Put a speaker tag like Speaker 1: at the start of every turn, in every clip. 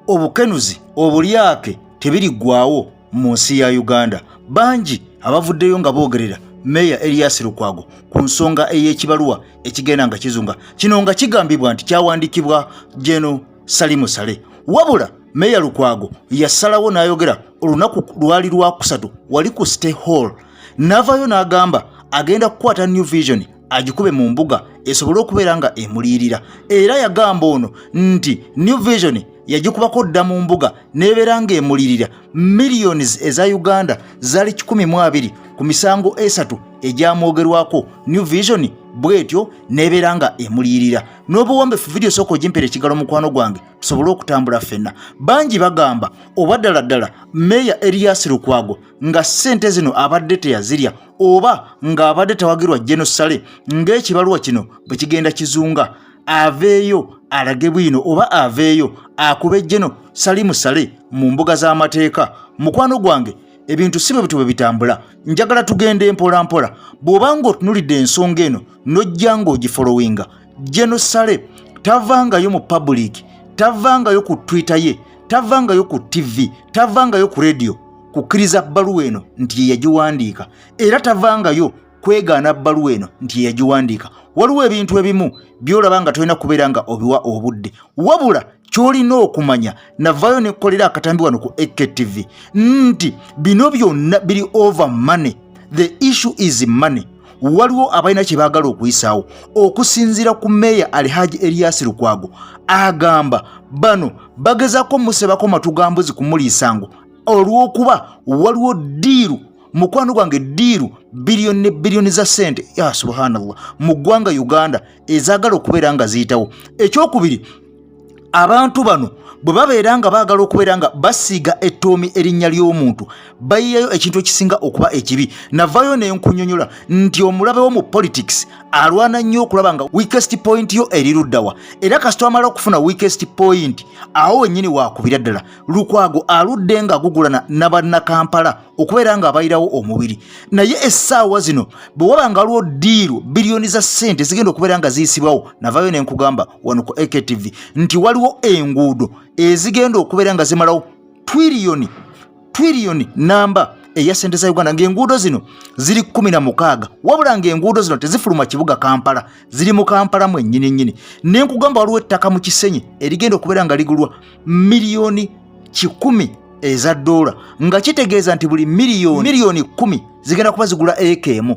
Speaker 1: Obukenuzi, obulyake tebiriggwawo mu nsi ya Uganda. Bangi abavuddeyo nga boogerera Meeya Erias Lukwago ku nsonga ey'ekibaluwa ekigenda nga kizunga kino, nga kigambibwa nti kyawandiikibwa General Salim Saleh. Wabula Meeya Lukwago yasalawo n'ayogera olunaku lwali lwakusatu wali ku City Hall, n'avaayo n'agamba agenda kukwata New Vision agikube mu mbuga esobole okubeera nga emuliyirira. Era yagamba ono nti New Vision yagikubako dda mu mbuga n'ebeera ng'emulirira millions eza Uganda zaali 120 ku misango 3 egyamwogerwako. New Vision bw'etyo n'ebeera nga emuliyirira n'obuwombefu. Vidiyo sooka ogimpera ekigalo, mukwano gwange, tusobole okutambula ffenna. Bangi bagamba oba ddala ddala Meeya Erias Lukwago nga ssente zino abadde teyazirya, oba ng'abadde tawagirwa General Saleh, ng'ekibaluwa kino bwe kigenda kizunga, aveeyo alage bwino oba aveeyo akube General Salim Saleh mu mbuga z'amateeka. Mukwano gwange, ebintu si bwe bityo bwe bitambula. Njagala tugende mpola mpola. Bw'oba ng'otunulidde ensonga eno n'ojja ng'ogifollowinga, General Saleh tavangayo mu public, tavangayo ku Twitter ye, tavangayo ku TV, tavangayo ku radio kukkiriza bbaluwa eno nti ye yagiwandiika, era tavangayo kwegaana bbaluwa eno nti ye yagiwandiika. Waliwo ebintu ebimu by'olaba nga tolina kubeera nga obiwa obudde, wabula ky'olina okumanya, navaayo nekkolera akatambi wano ku AKTV nti bino byonna biri over money. The issue is money. Waliwo abalina kye baagala okuyisaawo. Okusinziira ku Meeya Alhaji Erias Lukwago, agamba bano bagezaako musebako matugambuzi kumuliisango olw'okuba waliwo deal. Mukwano gwange, deal biliyoni ne biliyoni za ssente, ya subhanallah, mu ggwanga Uganda ezaagala okubeera nga ziyitawo. Ekyokubiri, abantu bano bwe babeera nga baagala okubeera nga basiiga ettoomi erinnya ly'omuntu, bayiyayo ekintu ekisinga okuba ekibi. Navaayo ne nkunyonyola nti omulabe wo mu politics alwana nnyo okulaba nga weakest point yo eri luddawa, era kasita amala okufuna weakest point, awo wennyini waakubira ddala. Lukwago aludde nga agugulana nabannakampala okubeera nga abayirawo omubiri, naye essaawa zino bwe waba nga waliwo deal, biliyoni za ssente zigenda okubeera nga ziyisibwawo. Navaayo ne nkugamba wano ku AKTV nti waliwo enguudo ezigenda okubeera nga zimalawo twiriyoni namba eya ssente za Uganda, ng'enguudo zino ziri 16, wabula ng'enguudo zino tezifuluma kibuga Kampala, ziri mu Kampala mwennyini nnyini. Ne nkugamba waliwo ettaka mu Kisenyi erigenda okubeera nga ligulwa miliyoni 100 eza ddoola, nga kitegeeza nti buli miliyoni 10 zigenda kuba zigula eka emu.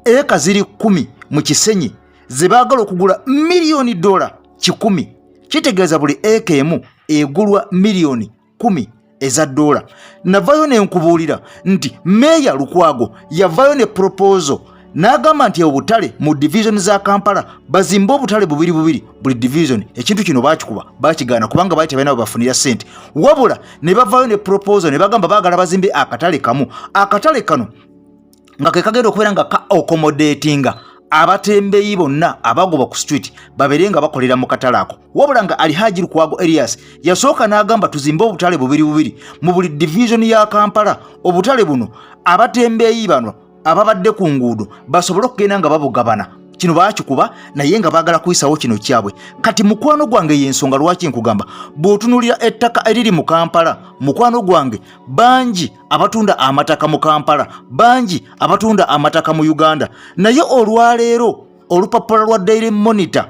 Speaker 1: Eka ziri 10 mu Kisenyi ze baagala okugula miliyoni dola 100, kitegeeza buli eka emu egulwa miliyoni 10 eza ddoola. Navayo ne nkubuulira nti Meeya Lukwago yavayo ne proposal n'agamba nti obutale mu division za Kampala bazimbe obutale bubiri bubiri buli division. Ekintu kino bakikuba bakigaana kubanga baali tebalina bwe bafunira ssente, wabula ne bavayo ne proposal ne bagamba baagala bazimbe akatale kamu, akatale kano nga ke kagenda okubeera nga ka accommodatinga abatembeeyi bonna abagoba ku street, babeere nga bakolera mu katale ako. Wabula nga Alhaji Lukwago Elias yasooka n'agamba tuzimbe obutale bubiri bubiri mu buli division ya Kampala, obutale buno abatembeeyi bano ababadde ku nguudo basobole okugenda nga babugabana. Kino baakikuba, naye nga baagala kuyisawo kino kyabwe. Kati mukwano gwange, y'ensonga lwaki nkugamba bw'otunuulira ettaka eriri mu Kampala, mukwano gwange, bangi abatunda amataka mu Kampala, bangi abatunda amataka mu Uganda, naye olwaleero olupapula lwa Daily Monitor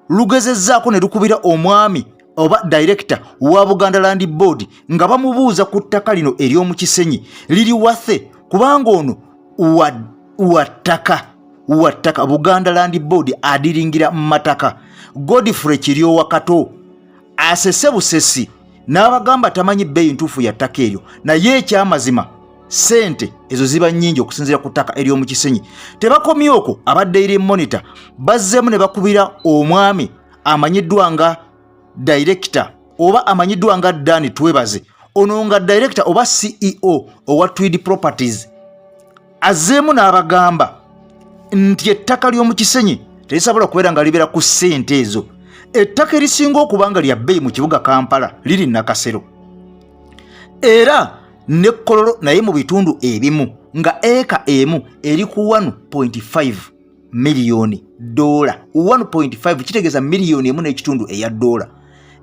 Speaker 1: lugezezzaako ne lukubira omwami oba director wa Buganda Land Board nga bamubuuza ku ttaka lino ery'omu Kisenyi liri worth, kubanga ono wa ttaka wa ttaka Buganda Land Board adiringira mu mataka. Godfrey Kiryowa Kato asese busesi n'abagamba tamanyi bbeeyi ntuufu ya ttaka eryo, naye ekyamazima ssente ezo ziba nnyingi okusinziira ku ttaka ery'omu Kisenyi. Tebakomye okwo, aba Daily Monitor bazzeemu ne bakubira omwami amanyiddwa nga director oba amanyiddwa nga Dan Twebaze, ono nga director oba CEO owa Tweed Properties, azzeemu n'abagamba nti ettaka ly'omu Kisenyi terisobola kubeera nga libeera ku ssente ezo. Ettaka erisinga okuba nga lya bbeeyi mu kibuga Kampala liri Nakasero era ne Kololo, naye mu bitundu ebimu nga eka emu eri ku 1.5 miliyoni dola. 1.5 kitegeeza miliyoni 1.5 eya dola.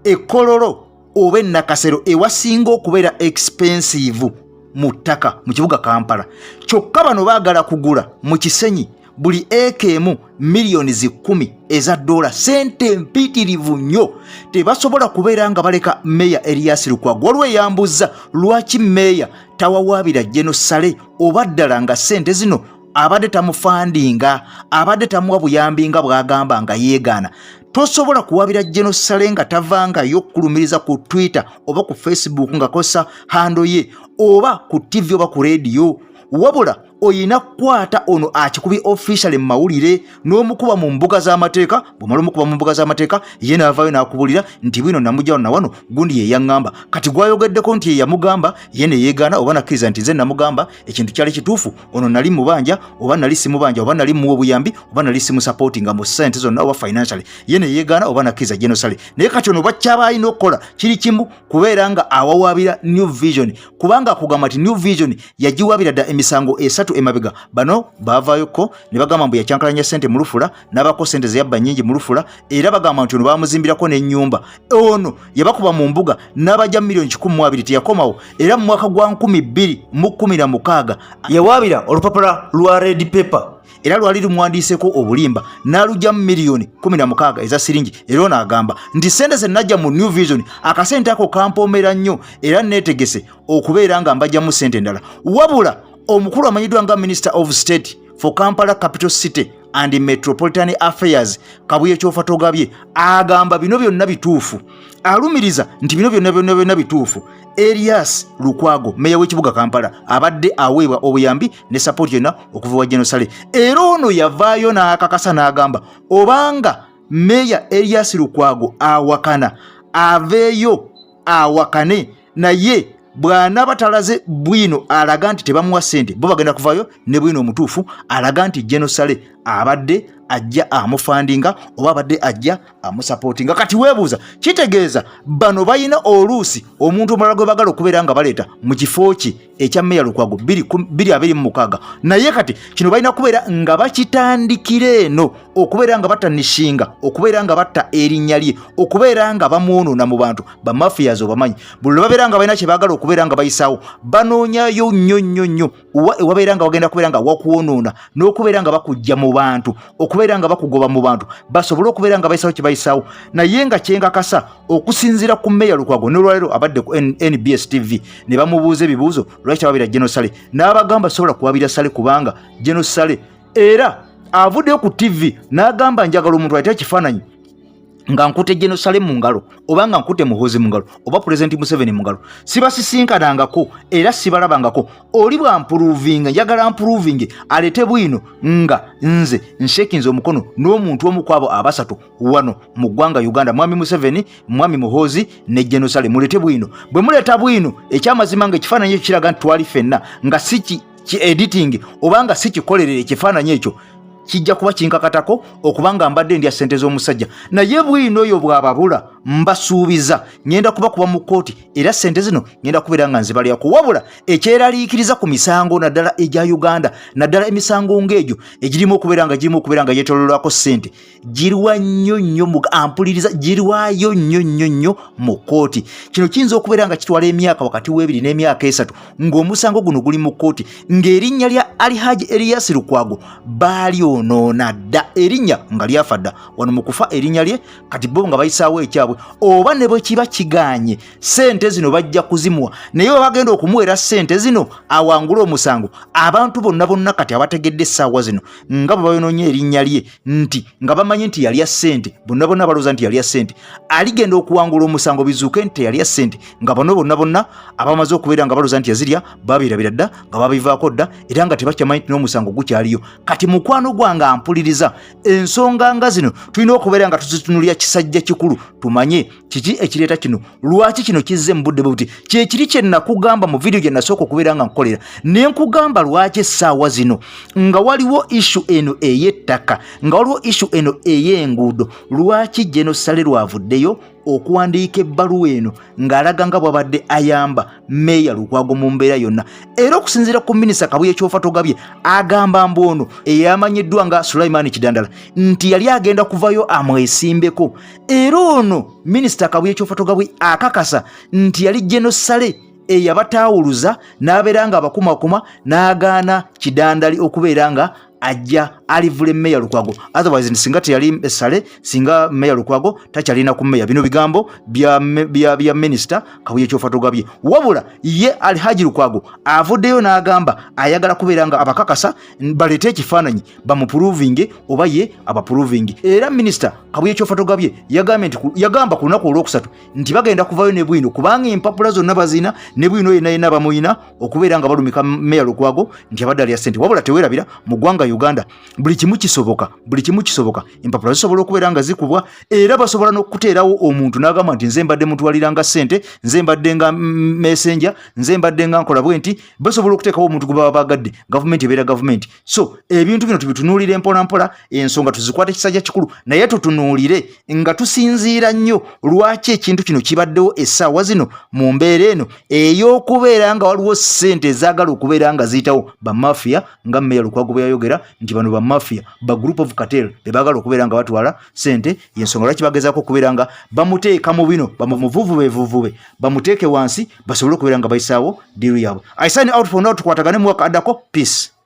Speaker 1: Ekololo oba enakasero ewasinga okubeera expensive mu ttaka mu kibuga Kampala. Kyokka bano baagala kugula mu Kisenyi buli eka emu miliyoni 10 eza dola, sente mpitirivu nnyo. Tebasobola kubeera nga baleka Meeya Erias Lukwago. Waliwo eyambuza lwaki meeya tawawaabira General Saleh, oba ddala nga sente zino abadde tamufandinga, abadde tamuwa buyambi nga bw'agamba nga yeegaana. Tosobola kuwabira General Saleh nga tavangayo kulumiriza ku Twitter oba ku Facebook nga kosa handle ye, oba ku TV oba ku rediyo, wabula oyina kukwata ono akikubi officially mu mawulire n'omukuba mu mbuga z'amateeka. Bw'omala omukuba mu mbuga z'amateeka, ye n'avaayo n'akubulira nti bwino namugjawo nawano gundi ye yaŋŋamba. Kati gwayogeddeko nti ye yamugamba, ye ne yeegaana oba nakkiriza nti nze namugamba, ekintu kyali kituufu, ono nali mubanja oba nali simubanja, oba nali muwa obuyambi oba nali simusupportinga mu ssente zonna oba financially, ye ne yeegaana oba nakkiriza General Saleh. Naye kati ono bakyaba alina okukola kiri kimu, kubeera nga awawaabira New Vision, kubanga akugamba nti New Vision yagiwabira dda emisango 3 emabega. Bano baavaayoko ne bagamba mbu yakyankalanya ssente mu lufula, n'abako ssente zeyabba nnyingi mu lufula, era bagamba nti ono bamuzimbirako n'ennyumba. Ono yabakuba mu mbuga n'abajja miliyoni 120. Teyakomawo, era mu mwaka gwa 2016 yawaabira olupapula lwa Red Pepper, era lwali lumwandiiseko obulimba, n'alugyamu miliyoni 16 eza siringi. Era ono agamba nti sente ze najja mu New Vision, akasente ako kampoomera nnyo, era neetegese okubeera nga mbajjamu sente endala. Wabula omukulu amanyiddwa nga Minister of State for Kampala Capital City and Metropolitan Affairs, Kabuye Kyofatogabye, agamba bino byonna bituufu. Alumiriza nti bino byonna byonna byonna bituufu. Erias Lukwago, meeya w'ekibuga Kampala, abadde aweebwa obuyambi ne support yonna okuva wa General Saleh. Era ono yavaayo n'akakasa n'agamba obanga meeya Erias Lukwago awakana, aveeyo awakane, naye bw'anaaba talaze bwino alaga nti tebamuwa ssente, bo bagenda kuvayo ne bwino omutuufu alaga nti General Saleh abadde ajja amufandinga oba abadde ajja amusupportinga. Kati weebuuza, kitegeeza bano balina oluusi omuntu omulala gwe bagala okubeera nga baleeta mu kifo kye ekya Meeya Lukwago 2026. Naye kati kino balina kubeera nga bakitandikira eno okubeera nga batanishinga, okubeera nga batta erinnya lye, okubeera nga bamwonoona mu bantu. Bamafias obamanyi, buli lwe babeera nga balina kye baagala okubeera nga bayisaawo, banoonyayo nnyo nnyo nnyo ewabeera nga bagenda kubeera nga wakwonoona n'okubeera nga bakujja mu bantu, okubeera nga bakugoba mu bantu, basobole okubeera nga bayisaawo kye bayisaawo. Naye nga kyenkakasa okusinziira ku Meeya Lukwago, n'olwaleero abadde ku NBS TV ne bamubuuza ebibuuzo lwaki tawabira General Saleh, n'abagamba sobola kuwabira Saleh kubanga General Saleh era avuddeyo ku TV n'agamba njagala omuntu ayite ekifaananyi nga nkute General Saleh mu ngalo, oba nga nkute Muhoozi mu ngalo, oba Pulezidenti Museveni mu ngalo. Sibasisinkanangako era sibalabangako. Oli bwampuruvinga, njagala mpuruvinge aleete bwino nga nze nshekinze omukono n'omuntu omu ku abo abasatu wano mu ggwanga Uganda, Mwami Museveni, Mwami Muhoozi ne General Saleh. Muleete bwino. Bwe muleeta bwino ekyamazima nga ekifaananyi ekyo kiraga nti twali ffenna, nga si ki editing oba nga si kikolerere, ekifaananyi ekyo kijja kuba kinkakatako okuba nga mbadde ndya ssente z'omusajja. Naye bwino oyo bw'ababula, mbasuubiza ngenda kubakuba mu kkooti, era ssente zino ngenda kubeera nga nzibalyako. Wabula ekyeraliikiriza ku misango naddala egya Uganda, naddala emisango ng'egyo egirimu okubeera nga girimu okubeera nga gyetololwako ssente, girwa nnyo nnyo ampuliriza, girwayo nnyo nnyo nnyo mu kkooti. Kino kiyinza okubeera nga kitwala emyaka wakati w'ebiri n'emyaka 3 ng'omusango guno guli mu kkooti, ng'erinnya lya Alhaji Erias Lukwago baalyonoona dda, erinnya nga lyafa dda wano mu kufa erinnya lye. Kati bo nga bayisaawo ekyabwe, oba ne bwe kiba kigaanye, ssente zino bajja kuzimuwa. Naye bwe bagenda okumuweera ssente zino awangule omusango, abantu bonna bonna kati abategedde essaawa zino nga bwe bayonoonye erinnya lye, nti nga bamanyi nti yalya ssente, bonna bonna balowooza nti yalya ssente, aligenda okuwangula omusango bizuuke nti teyalya ssente, nga bano bonna bonna abamaze okubeera nga balowooza nti yazirya babirabira dda nga babivaako dda, era nga tebakyamanyi nti n'omusango gukyaliyo. Kati mukwano gwange ampuliriza, ensonga nga zino tulina okubeera nga tuzitunulira kisajja kikulu, tumanye kiki ekireeta kino, lwaki kino kizze mu budde bwe buti. Kyekiri kye nakugamba mu vidiyo gye nasooka okubeera nga nkukolera, ne nkugamba lwaki essaawa zino nga waliwo issue eno ey'ettaka, nga waliwo issue eno ey'enguudo, lwaki General Saleh lwavuddeyo okuwandiika ebbaluwa eno ng'alaga nga bw'abadde ayamba meeya Lukwago mu mbeera yonna. Era okusinziira ku minisita Kabuye Kyofatogabye, agamba mbu ono eyamanyiddwa nga Sulaiman Kidandala nti yali agenda kuvayo amwesimbeko. Era ono minisita Kabuye Kyofatogabye akakasa nti yali General Saleh eyabataawuluza n'abeera nga abakumakuma n'agaana Kidandali okubeera nga ajja alivule meya Lukwago. Otherwise singa teyali Saleh, singa meya Lukwago takyalina ku meya. Bino bigambo bya minisita Kabuye Kyofatogabye. Wabula ye Alhaji Lukwago avuddeyo n'agamba ayagala kubeera nga abakakasa baleete ekifaananyi bamupuruvinge oba ye abapuruvinge. Era minisita Kabuye Kyofatogabye yagambye nti yagamba ku lunaku olwokusatu nti bagenda kuvayo ne bwino, kubanga empapula zonna bazina ne bwino yenna yenna bamuyina okubeera nga balumika meya Lukwago nti abadde alya ssente. Wabula teweerabira, mu ggwanga Uganda buli kimu kisoboka, buli kimu kisoboka. Empapula zisobola okubeera nga zikubwa, era basobola n'okuteerawo omuntu n'agamba nti nze mbadde mutwaliranga ssente, nze mbadde nga messenger, nze mbadde nga nkola bwe nti. Basobola okuteekawo omuntu gwe baba bagadde. Gavumenti ebeera gavumenti. So ebintu bino tubitunuulire mpola mpola, ensonga tuzikwate kisajja kikulu, naye tutunuulire nga tusinziira nnyo lwaki ekintu kino kibaddewo essaawa zino mu mbeera eno ey'okubeera nga waliwo ssente ezaagala okubeera nga ziyitawo bamafiya, nga meya Lukwago bwe yayogera nti bano bamafiya ba group of cartel be baagala okubeera nga batwala ssente. Yensonga lwaki bagezaako okubeera nga bamuteeka mu bino, bamuvuvube bamuteeke wansi basobole okubeera nga bayisaawo deal yaabwe. I sign out for now, tukwatagane mu waka addako. Peace.